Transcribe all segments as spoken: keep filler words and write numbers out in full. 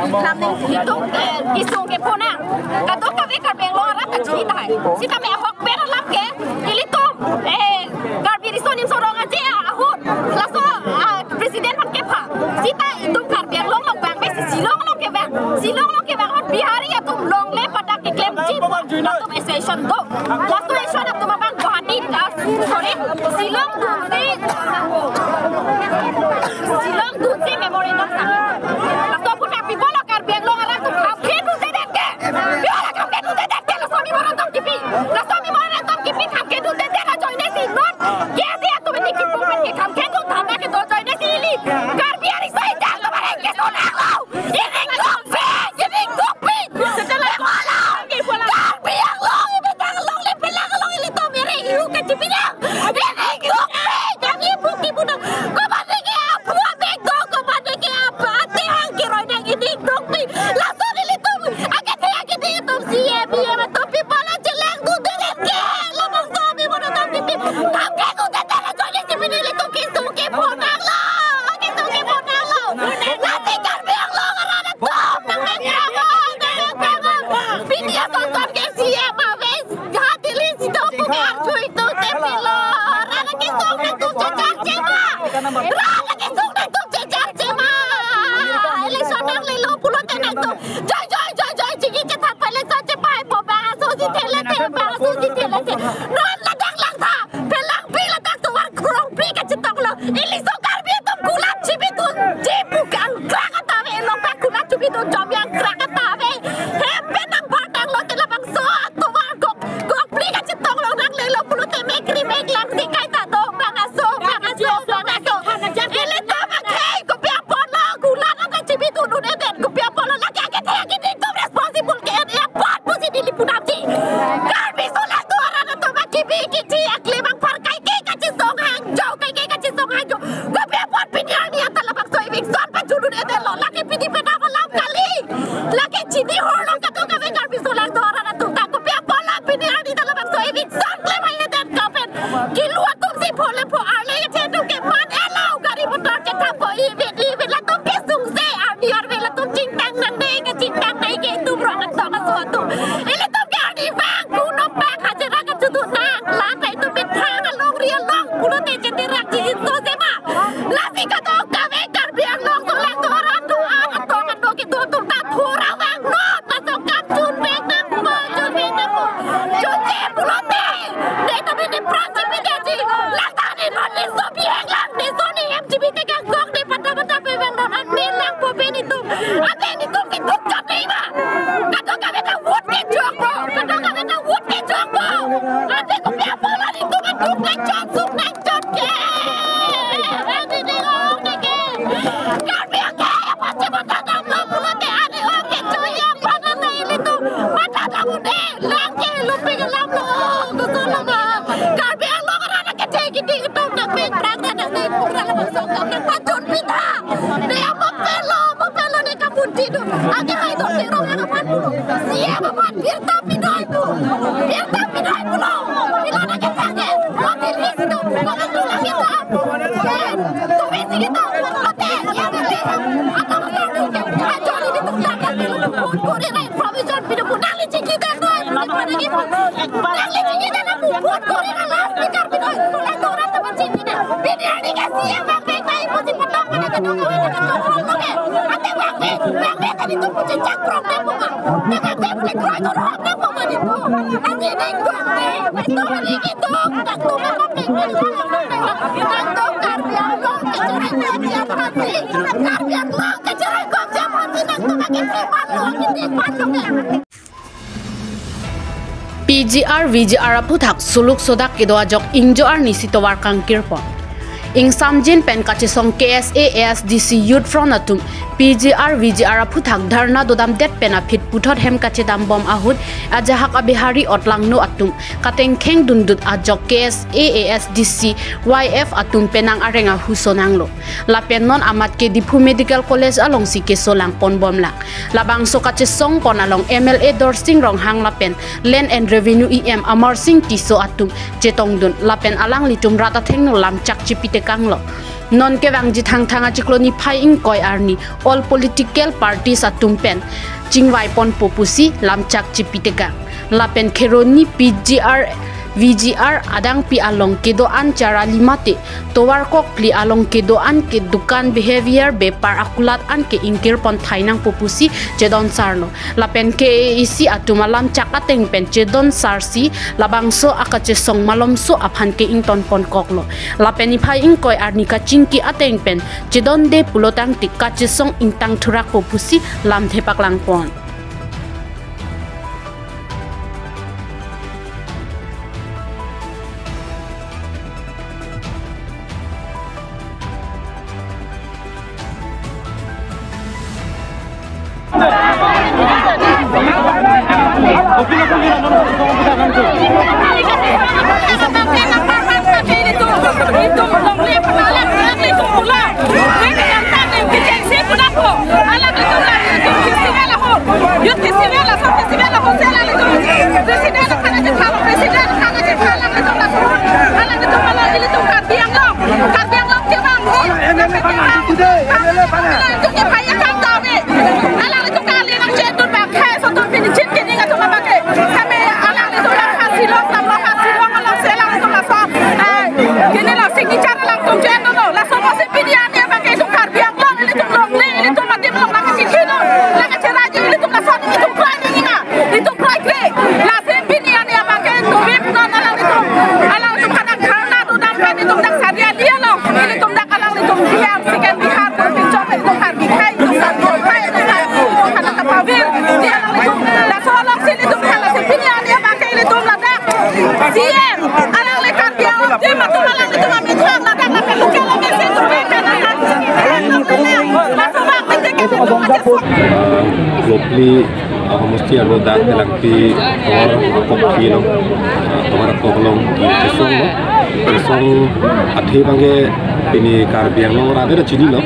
Lam nelitum, eh, kesung kephonang kadokave Karbi Anglong arat kachini tahai. Sitame ahokpet alam ke ilitum, eh, Karbi Riso Nimso Rong Aje ahut laso, ah, president aphan kepha. Sita itum Karbi Anglong along vangve, si Shillong along kevang. Shillong along kevang ahut Bihari atum longle pada keklemji pu latum association do. Laso association atum abang Guwahati, ah, sorry, Shillong dunsi, Shillong dunsi memorandum sign. Laso aphuthak pi pulo Karbi Anglong arat atum kham kedundedet ke. Pi pulo kham kedundedet ke, laso memorandum kipi. Laso memorandum kipi kham kedundedet ajoinesi non K S A atum ini kipu pen ke kham kedun thana kedo ajoinesi ili Karbi ariso-ejang atum aning keso nanglo. Ining dukpik, ining dukpik. Karbi Anglong ibe tang longle pelang along ilitum ere ihu kachipinang. Ining dukpik, kami bukti punang. Komatne ke aphu abeg do, komatne ke aphu atehang keroi nang, ining dukpik. Laso ilitum akethe akethe atum C M, E M atum pi pulo chelangdundedet ke. Labangso memorandum kipi kham kedundedet ajoinesi pini ilitum kesung kephonanglo, kesung kephonanglo. Lasi Karbi Anglong arat atum nangvek prango, nangvek prango. Pini ason ason ke C M ave, jahati li sito pu ke arju itum te pilo. Rat akesung nangtum chechak chema. Rat akesung nangtum chechak chema. Election nanglelo pulote nangtum joi joi joi joi chingki chethan pale sa chepai po, bang aso si thelethe, bang aso si thelethe. Non ladak langtha, phelangpi ladak tovar krongpi kachetonglo. Iliso Karbi atum kulat chibidunji pu kangkrak ata ave, elong pen kulat chibidun jom yang krak ata ave. Hem pen nangbar tanglote labangso atovar kok, kokpri kachetonglo nanglelo pulote mekri meklang si kaita do, bang aso, bang aso, bang aso. Ilitum akhei kopi apotlo kulat ata chibidun un-edet, kopi apotlo lake akethe akethe atum responsible ke-en apot pusi neli pudamji. Karbi solangdo arat atum akibi kithi aklem angpar kaike kachesong hang, jo kaike kachesong hang jo. Kopi apot pini arni anta labangso eviction pajut un-edetlo, lake pini penang alam kali. Lake chini horlo kadokave Karbi solangdo arat atum ta, kopi apotlo pini arni ta labangso eviction klem ai-edet kapen. Kilu atum si phole pho, arle ethe atum ke man elo, gari motor chethapo, ivet ivet latum kesungse, arni arve latum chingtang nangne, kachingtang nai ke itum rong atong aso atum. Ilitum ke arni vang kuno pak hajira kachudun nang, lata itum methang alongri along pulote cheterak ji inso sema. Lasi kadokave Karbi Anglong solangdo arat atum, arat atum ando kedo atum ta thura vangnon, laso kam chunvek nangpo, chunvek nangpo. Chunche pulote, ne tame ne pran chipidetji. Langtha ne non ne so bihek lang, ne so ne hem chipite kangkok ne pata pata pevangnon, an ne langpo pen itum. Ante nitum si duk chot nei ma. Kadokave ta vote kejokpo, kadokave ta vote kejokpo. Ante kopi apotlo nitum an duk nangchot, suk nangchot ke. Ante ne ong ne ke. Karbi akhei aphan chepatha damlo pulote ani ong kecho ya phan anta ilitum matha dam un-e, lang ke lupi ke lamlo, kosonlo ma. Karbi Anglong arat akethe kiding atum nangvek pran ta nangne pura labangso akam nangpachun pitha. Ne amo pelo, amo pelo ne kapunti do. Ake hai do sero yang aphan pulo. C M aphan birta pidoi pu. Birta pidoi pulo. Pilo na ke thang ke. Mati list do. Bukan tu lagi ta. Pen. Tu besi kita. Mati. Ya beli. Atau betul tu. Ajo ini tu tak ada pilo. Kuri na information pidoi pu. Nangli chingki dan do. Nangli chingki dan do. Nangli chingki dan do. Kuri na last speaker pidoi. Pulang tu orang tempat chingki dan. Pini hari ke C M bang bang bang. Ipo si potong pada kedua kawin dengan kedua orang tu ke. Ante bang bang. Bang bang tadi tu puji cakro deh bunga. Bang bang boleh keluar tu orang deh bunga di tu. Anjing deh tu. Itu hari itu. Tak tu apa bang bang. Tak tu Karbi Anglong. Kecil itu dia pasti. Karbi Anglong. Kecil itu dia pasti. Tak tu bagi preman lu. Lagi preman lu ke. P G R V G R aphuthak suluk sodak kedo ajok ingjo arni si tovar kangkirpon. Ingsamjin pen kachesong K S A A S D C Youth Front atum P G R V G R aphuthak dharna dodamdet pen aphi puthot hem kachedambom ahut ajahak abihari otlangno atum katengkheng dundut ajok K S A A S D C Y F atum penang areng ahuso nanglo. Lapen non amat ke Diphu Medical College alongsi keso langponbomlang. Labangso kachesongpon along M L A Dorsing Ronghang lapen Land and Revenue E M Amarsing Tisso atum chetongdun lapen alanglitum rat athengno lamchak chipitekanglo. Non kevangji Thangthang achiklo niphai ingkoi arni all political parties atum pen chingvai ponpo pusi lamchak chipitekang. Lapen Kheroni P G R, V G R adangpi along kedo-an charali mate tovar kokpli along kedo-an ke dukan behavior bepar akulat an ke ingkir pon thai nangpo pusi chedon sarlo. Lapen K A A C atum alamchak ateng pen chedon sarsi labangso akachesong malomso aphan ke ington pon koklo. Lapen niphai ingkoi arni kachingki ateng pen chedonde pulotangte kachesong ingtang thurakpo pusi lamthe paklang pon. Lopli, ah, homosti arlo dak Phelangpi tovar kokpli along, ah, tovar kok along chesonglo. Chesong athe abangke pini Karbi Anglong rat adet chinilo.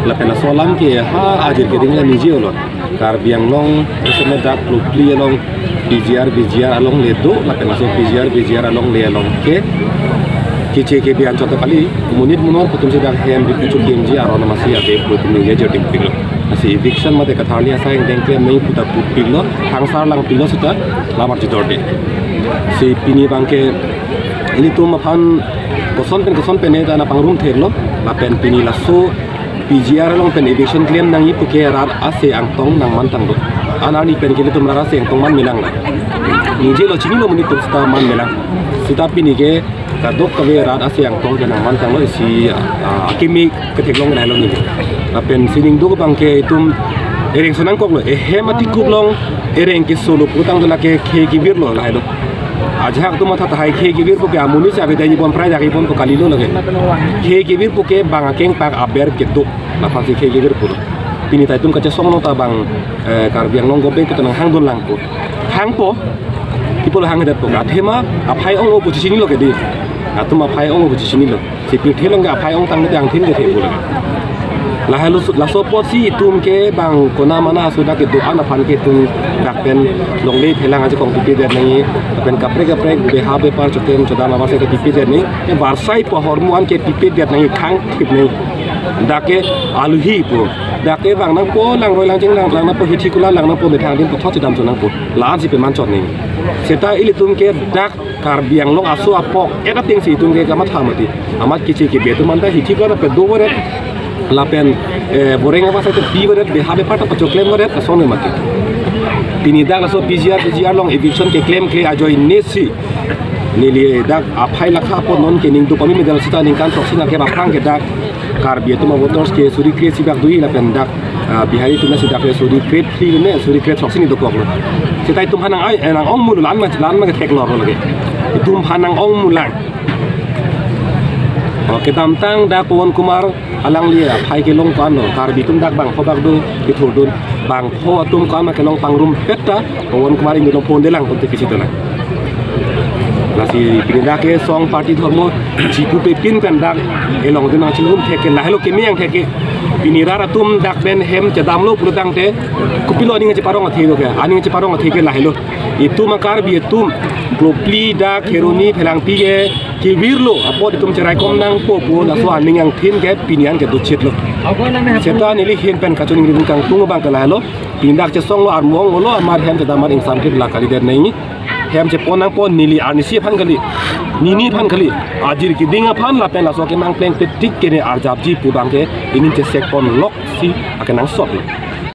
Lapen laso alam ke ha ajir keding la niji olo. Karbi Anglong, khususnya dak Lopli along P G R, V G R alongle do, lapen laso P G R, V G R alongle along ke keche kebe anchot ta kali, monit monor pu atumsi dak hem ri puchuk kemji aron amatsi ave pu atum ningje jor dingpiklo. Lasi eviction mate katharli asai ingdeng ke mei puta pupiklo, thangsar langpiklo seta lamar chidorde. Si pini abangke ilitum aphan koson pen koson pen ne ta nangpangrum therlo, lapen pini laso P G R along pen eviction klem nangji puke rat ase angtong nangmantanglo. An arni pen ke ilitum rat ase angtong manmelang. Ningjelo chinilo monit atum seta manmelang. Seta pini ke kadokave rat ase angtong ke nangmantanglo isi, ah, akimi ketheklong lahelo neli. Lapen sining duk abangke itum ereng sonang koklo, ehem atikup along ereng kesolo putang dola ke khei kevirlo lahelo. Ajahak atum matha tahai khei kevir puke amonit si avedai bom prai jagi bom pu kalilo lake. Khei kevir puke bang akeng pak aber kedo. Laphansi khei kevir pulo. Pini ta itum kachesonglo ta bang, eh, Karbi Anglong government ketonang hangdun langpo. Hangpo. Ipo lo hangdetpo. Athema aphai ong-o pu chinilo ke di. Atum aphai ong-o pu chinilo. Si pirthe along ke aphai ongtang mete angthin kethe pulo. Lahelo su-, laso apotsi itum ke bang kona mana aso dak kedo-an aphan ke itum dak pen longle phelang ajakong pipedet nangji, pen kaprek kaprek beha bepar choklem chodam abangsi ke pipedet nangji. Ke varsai pu ahormu an ke pipedet nangji, khang thip nangji. Dak ke aluhi pu. Dak ke vang nangpo, langroi langjeng lang, lang nangpo, hithi kula lang nangpo, methang adim puthot chedam chonangpo. La-ansi peman chot nangji. Seta ilitum ke dak Karbi Anglong aso apok, eta ting si itum ke kamatha mati. Amat keche kebe atum anta hithi kula ta pedo varet. Lapen, eh, boreng abangsi ta pi varet, beha bepar ta pachoklem varet, asong ne mati. Pini dak laso P G R, V G R along eviction keklemkle ajoine si neli dak aphai lakha apot non ke ning dopami medal seta ningkan throksi nangkep aphrang ke dak Karbi atum avoters ke suri kre-isi bak do-i lapen dak, ah, Bihari atum si dak ke suri kre-phli ne suri kre-throksi ni dokoklo. Seta itum aphan nang ai, eh, nang-ong mulang ma, lang ma ketheklonglo lake. Itum aphan nang-ong mulang. Oh, kedamtang dak Pawan Kumar alangli aphai kelong ko-anlo, Karbi atum dak bangpho bak do kethurdun, bangpho atum ko-an ma kelong pangrumpet ta Pawan Kumar ingdeng phone delang konte pisi dolang. Lasi pini dak ke song party dhormo chipu pepin pen dak elong dun nangchingrum thek ke lahelo keme angthek ke. Pini rat atum dak pen hem chedamlo pulotangte kopilo aning cheparong athe do ke, aning cheparong athe ke lahelo. Itum a-Karbi atum Kropli dak Kheroni Phelangpi ke kevirlo apot itum cheraikom nangpo pu laso aning angthin ke pini an ke dochitlo. Seta neli ahin pen kachiningri kangtung abang ke lahelo. Pini dak chesonglo armong olo amar hem chedam amar ingsamkrit la kalidet nangji. Hem chepon nangpo neli arnisi aphan kali, nini aphan kali, ajir keding aphan lapen laso kenangpleng petik kene arjapji pu abang ke inin chesek ponloksi akenangsot.